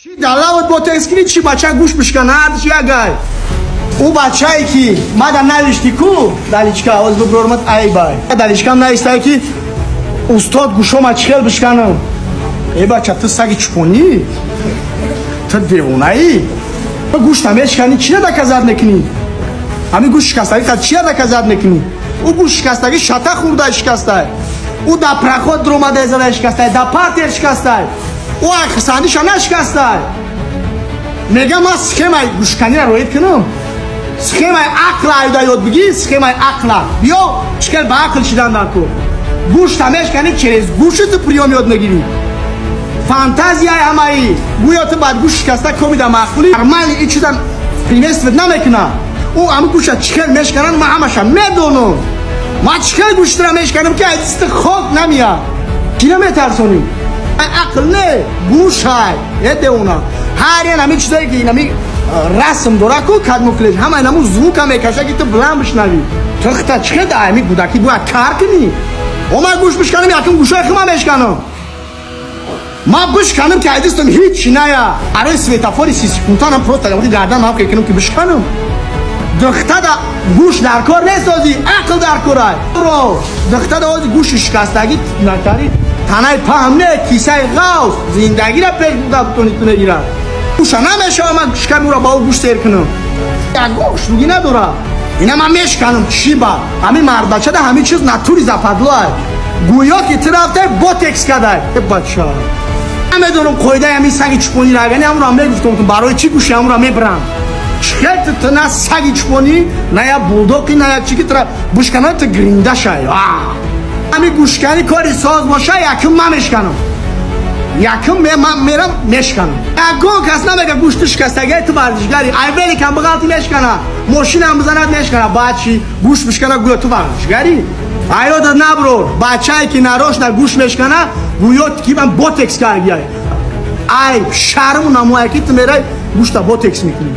Чӣ далавот ботекс кунӣ, чӣ бача гӯш бишкана, ҳардиш ягай. Ӯ бачае ки мада навишти ку даличка, оз бибрормад айбай. Даличкам навистай ки устод гӯшома чӣ хел бишканам. Э бача, ту саги чупонӣ? Ту девонаӣ? Ту гӯшта мешканӣ, чира доказать мекунӣ? Ҳамин гӯш шикастагӣ қад чира доказать мекунӣ? Ӯ гӯш шикастагӣ шата хӯрда шикастай. Ӯ дар проход дуромада зада шикастай, дар партер шикастай. Ӯ ай хурсандиша нашикастай. Мегам ман схемаи гӯшканиро роид кунам. Схемаи ақла айда ёд бигир, схемаи ақла. Биё, чикел ба ақл шидан дар кор. Гӯшта мешканӣ, через гӯши ту приём ёд мегирӣ. Фантазияи ҳамаи. Гӯё ту баъд гӯш шикаста комида маъқулӣ, нормали ин чиза приветствовать намекунад. Ӯ ҳамин гӯша чӣ хел мешкананд, ман ҳамаша медонам. Ман чӣ хел гӯштра мешканам, ки аз дасти хок намеяд. Кина метарсонӣ? Ай ақл не, гӯшай, э девона. Ҳар ян ҳамин чизое ки инами расм дора ку кадмуклеш, ҳама инаму звука мекаша, ки ту баланд бишнавӣ. Ту хита чӣ хел дар ҳамин гудакӣ бояд кар кунӣ? О ман гӯш бишканам, якум гӯшои хума мешканам. Ман бишканам, ки аз дастам ҳичи ная. Барои светофори 30 секундтанам просто гардан ҳам кунам, ки бишканам. Духтада гӯш дар кор несозӣ, ақл дар корай. Духтада ози гӯши шикастагӣ натари танаи паҳм не, кисаи ғавс зиндагиро пеш буда бутони ту мегирад. Гӯша намешава ман шиками ӯро ба ӯ гӯш сер кунам. Ягон хушругӣ надорад. Ина ман мешканам, чӣ ба? Ҳамин мардбачада ҳамин чиз натури западлоай. Гӯё ки ту рафтай ботекс кадай. Э бача. Намедонам қоидаи ҳамин саги чупонӣ рагани ҳамонро мегуфтам, ки барои чӣ гӯши ҳамонро мебарам. Чӣ ту на саги чупонӣ, на як булдоқи, на як чӣ ки тура бишканад, ту гринда шай. Ҳамин гӯшкани кори соз боша, якум ман мешканам. Якум ман мерам мешканам. Ягон кас намега гӯшти шикастагиай ту варзишгари. Ай великам биғалти мешкана, мошинам бизанад мешкана. Баъд чӣ гӯш бишкана, гӯё ту варзишгари? Ҳаётат наброр. Бачае ки нарочно гӯш мешкана, гӯё ки ман ботекс кардиай. Ай шарму намоя, ки ту мерай гӯшта ботекс мекунӣ.